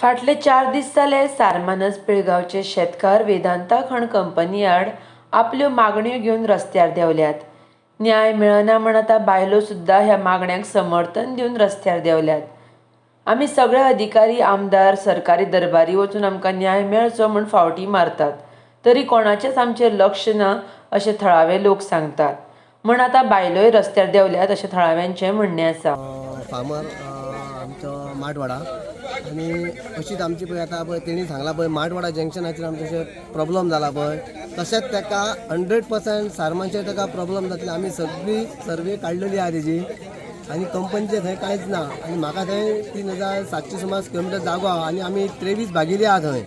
फाटले 4 दीस जाले सारमानस पिळगांवचे शेतकार वेदांता खण कंपनी आड आपल्यो मागण्यो घेवन रस्त्यार देंवल्यात. न्याय मेळना म्हण आतां बायलो सुद्दां ह्या मागण्यांक समर्थन दिवन रस्त्यार देंवल्यात. आमी सगळे अधिकारी, आमदार, सरकारी दरबारी वचून आमकां न्याय मेळचो म्हूण फावटी मारतात, तरी कोणाचेंच आमचेर लक्ष ना अशें थळावे लोक सांगतात. म्हण आतां बायलोय रस्त्यार देंवल्यात अशें थळाव्यांचें म्हणणें आसा. फार्मर आमचो माटवाडा आनी अशीच आमची पळय आतां पळय तेणी सांगलां पळय माटवाडा जंक्शनाचेर आमचें अशें प्रॉब्लम जाला पळय, तशेंच ताका 100% सारमानचेर ताका प्रॉब्लम जातले. आमी सगळी सर्वे काडलेली आहा तेजी आनी कंपनीचें थंय कांयच ना. आनी म्हाका थंय 3700 सुमार किलोमिटर जागो आहा आनी आमी 23 भागिले आहा थंय.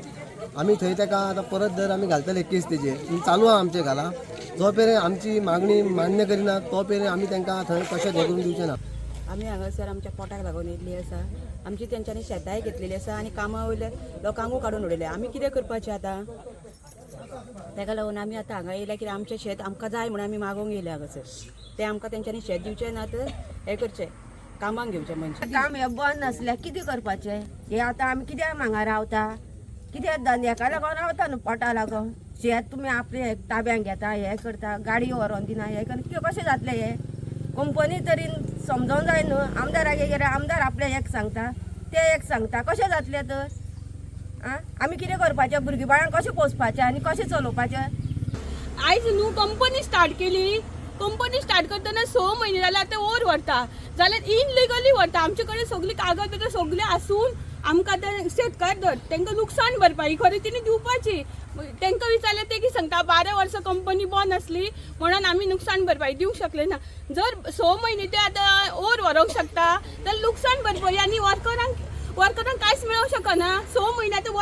आमी थंय ताका आतां परत जर आमी घालतले केस तेजेर, ती चालू आहा आमचे घाला. जो मेरेन आमची मागणी मान्य करिना तो मेरेन आमी तांकां थंय कशें हें करून दिवचें ना. आमी हांगासर आमच्या पोटाक लागून येयल्ली आसा. आमची तेंच्यांनी शेतांय घेतलेली आसा आनी कामां वयल्या लोकांकूय काडून उडयले. आमी कितें करपाचें आतां? ताका लागून आमी आतां हांगा येयल्या कित्याक आमचें शेत आमकां जाय म्हणून आमी मागोवंक येयल्या हांगासर. तें आमकां तेंच्यांनी शेत दिवचें ना तर हें करचें, कामाक घेवचें मनशां. काम हें बंद आसल्यार कितें करपाचें? हें आतां आमी कित्याक हांगा रावता? कित्याक धंद्याका लागून रावता न्हू, पोटा लागून. शेत तुमी आपले ताब्यान घेता, हें करता, गाडी व्हरोन दिना, हें करना, कशें जातलें हें? कंपनी तरी समजोन जाय न्हू. आमदारागे गेल्यार आमदार आपले एक सांगता, ते एक सांगता, कशें जातलें तर? आं, आमी कितें करपाचें? भुरगीं बाळांक कशें पोसपाचें आनी कशें चलोवपाचें? आयज न्हू कंपनी स्टार्ट केली. कंपनी स्टार्ट करतना 6 म्हयने जाल्यार आतां वयर व्हरता जाल्यार इनलिगली व्हरता. आमचे कडेन सगळी कागदपत्रां सगळीं आसून आमकां ते शेतकार धर तांकां लुकसाण भरपाई खरें तिणी दिवपाची. तांकां विचारलें ते कितें सांगता, 12 वर्सां कंपनी बंद आसली म्हणून आमी नुकसान भरपाई दिवंक शकले ना. जर 6 म्हयने ते आतां वयर व्हरोंक शकता जाल्यार लुकसाण भरपाई आनी वर्करांक कांयच मेळोंक शकना. 6 म्हयने आतां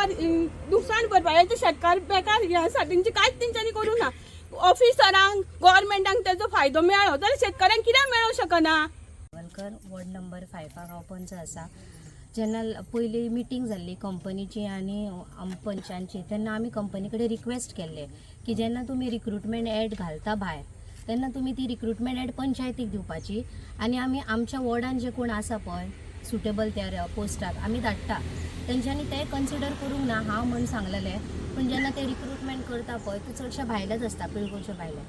नुकसान भरपाई ते शेतकार बेकार हे आसा, तेंचे कांयच तेंच्यांनी करूं ना. ऑफिसरांक गव्हर्मेंटाक तेजो फायदो मेळ्ळो जाल्यार शेतकाऱ्यांक कित्याक मेळोंक शकना? वलकर वॉर्ड नंबर 5 हांव पंच आसा. जेन्ना पयली मिटींग जाल्ली कंपनीची आनी पंचांची, तेन्ना आमी कंपनी कडेन रिक्वेस्ट केल्ले की जेन्ना तुमी रिक्रुटमेंट एड घालता भायर तेन्ना तुमी ती रिक्रुटमेंट एड पंचायतीक दिवपाची आनी आमी आमच्या वॉर्डान जे कोण आसा पळय सुटेबल त्या पोस्टाक आमी धाडटा. तेंच्यांनी तें कन्सिडर करूंक ना हांव म्हण सांगलेलें. पूण जेन्ना ते रिक्रुटमेंट करता पळय ते चडशे भायलेच आसता, पिळगोचे भायले.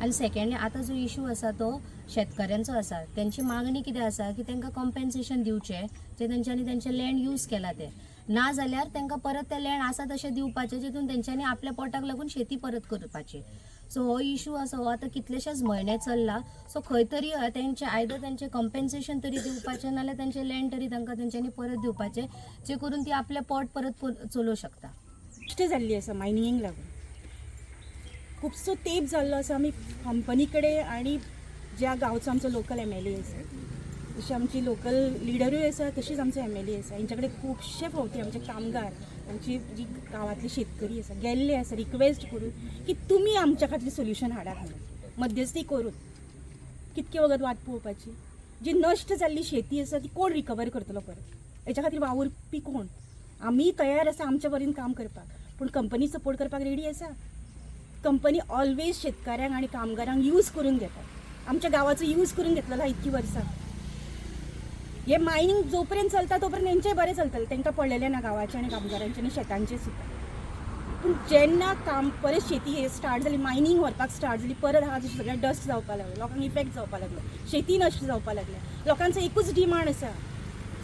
आनी सेकेंडली आतां जो इशू आसा तो शेतकऱ्यांचो आसा. तेंची मागणी कितें आसा की तांकां कॉम्पेन्सेशन दिवचें जे तेंच्यांनी तेंचें लँड यूज केलां तें, ना जाल्यार तांकां परत तें लँड आसा तशें दिवपाचें जितून तेंच्यांनी आपल्या पोटाक लागून शेती परत करपाची. सो हो इशू आसा हो आतां कितलेशेच म्हयने चल्ला. सो खंय तरी तेंचे आयदर तेंचें कॉम्पेन्सेशन तरी दिवपाचें नाल्यार तेंचें लँड तरी तांकां तेंच्यांनी परत दिवपाचें, जे करून ती आपलें पोट परत चलोवं शकता. नश्ट जाल्ली आसा मायनिंगेक लागून. खुबसो तेंप जाल्लो आसा आमी कंपनी कडेन आनी ज्या गांवचो आमचो लोकल एम एल ए आसा, जशी आमची लोकल लिडरूय आसा तशीच आमचो एम एल ए आसा. हेंच्या कडेन खुबशे फावटी आमचे कामगार, आमची जी गांवांतली शेतकरी आसा गेल्ले आसा रिक्वेस्ट करून की तुमी आमच्या खातीर सोल्युशन हाडात म्हणून, मध्यस्थी करून. कितके वगत वाट पळोवपाची? जी नश्ट जाल्ली शेती आसा ती कोण रिकवर करतलो परत? हेच्या खातीर वावुरपी कोण? आमी तयार आसा आमच्या परीन काम करपाक, पूण कंपनी सपोर्ट करपाक रेडी आसा? कंपनी ऑलवेज शेतकाऱ्यांक आनी कामगारांक यूज करून घेता. आमच्या गांवाचो यूज करून घेतलेलो आहा इतकी वर्सां. हे मायनींग जो पर्यंत चलता तो पर्यंत तेंचें बरें चलतलें, तांकां पडलेलें ना गांवाचें आनी कामगारांचें आनी शेतांचें सुद्दां. पूण जेन्ना काम परत शेती हे स्टार्ट जाली, मायनींग व्हरपाक स्टार्ट जाली, परत आहा तशें सगळें डस्ट जावपाक लागलो, लोकांक इफेक्ट जावपाक लागलो, शेती नश्ट जावपाक लागल्या. लोकांचो एकूच डिमांड आसा,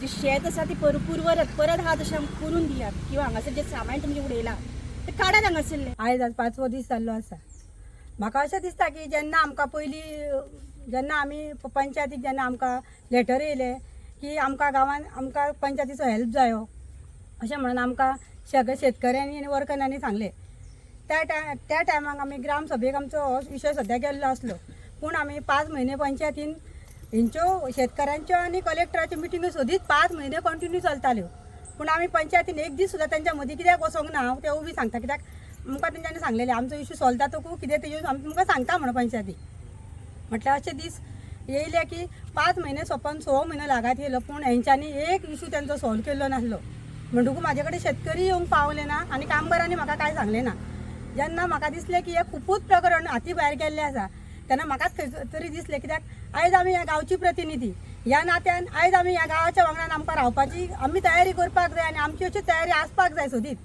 जे शेत आसा तें पुरवरत परत आहा तशें आमकां करून दियात किंवा हांगासर जें सामान तुमचें उडयलां तें काडात हांगासरलें. आयज आज 5वो दीस जाल्लो आसा. म्हाका अशें दिसता की जेन्ना आमकां पयलीं जेन्ना आमी पंचायतीक जेन्ना आमकां लेटर येयले की आमकां गांवान आमकां पंचायतीचो हेल्प जायो अशें म्हणून आमकां सगळे शेतकऱ्यांनी आनी वर्करांनी सांगलें. त्या टायमाक आमी ग्रामसभेक आमचो हो विशय सद्या गेल्लो आसलो. पूण आमी 5 म्हयने पंचायतीन हेंच्यो शेतकऱ्यांच्यो आनी कलेक्टराच्यो मिटिंगो सोदीत 5 म्हयने कंटिन्यू चलताल्यो. पूण आमी पंचायतीन एक दीस सुद्दां तेंच्या मदीं कित्याक वचोंक ना हांव तें बी सांगता, कित्याक आमकां तेंच्यांनी सांगलेलें आमचो इशू सॉल्व जातकू कितें तेजेर आमी तुमकां सांगता म्हणून पंचायती. म्हटल्यार अशे दीस येयले की 5 म्हयने सोंपोन 6 म्हयने लागात येयलो, पूण हेंच्यांनी एक इशू तेंचो सॉल्व केल्लो नासलो. म्हणटकूच म्हाजे कडेन शेतकरी येवंक पावले ना आनी कामगारांनी म्हाका कांय सांगलें ना. जेन्ना म्हाका दिसलें की हें खुबूच प्रकरण हाती भायर गेल्लें आसा तेन्ना म्हाकाच खंय तरी दिसलें, कित्याक आयज आमी ह्या गांवची प्रतिनिधी, ह्या नात्यान आयज आमी ह्या गांवाच्या वांगडान आमकां रावपाची आमी तयारी करपाक जाय आनी आमची अशी तयारी आसपाक जाय सोदीत.